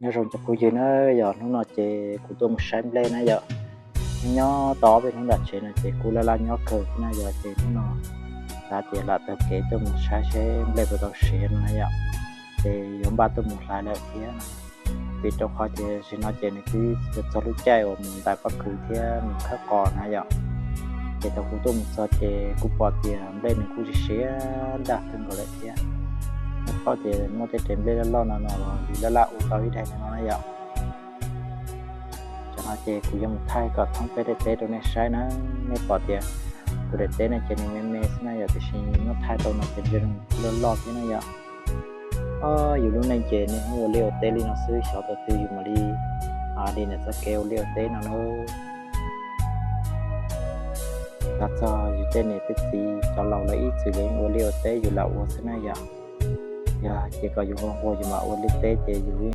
Nyob zoo cov phooj ywg na yom, hnub no ces kuv tuaj mus saib nplej na yom. Nyob tau ob peb hnub nram tsev no ces kuj laj laj nyob kawg thiab na yom, ces hnub no xav tias lam taug kev tuaj mus saib seb nplej puas tau siav no na yom, ces yuav npaj tuaj mus hlais lawm thiab. Vim rau qhov tias tam sim no ces nws twb txog lub caij uas mus ntais pob kws thiab mus khawb qos na yom. Ces thaum kuv tuaj mus txog ces kuv pom tias nplej nws kuj siav nraj kawg nkaus lawm thiab. Nws paub tias muaj tej rev nplej loj loj no no los yus laj laj ua tau ib daim no na yom. Tam no ces kuv yuav mus thaij kom thoob peb daim teb rau nej saib na. Nej pom tias kuv daim teb no ces nws me me xwb na yom, tiam sis muab thaij tau no ces nws loj loj thiab na yom. Yus lub neej ces nej ua liaj ua teb li no xwb, xyov thaum twg yus mam li li ntawm txoj kev ua liaj ua teb no na. Xav txog yus tej niam tej txiv cov laus lawv ib txwm yeej ua liaj ua teb yus lam ua xwb na yom. Yog ces kom yus nquag nquag yus mam ua liaj teb ces yus yeej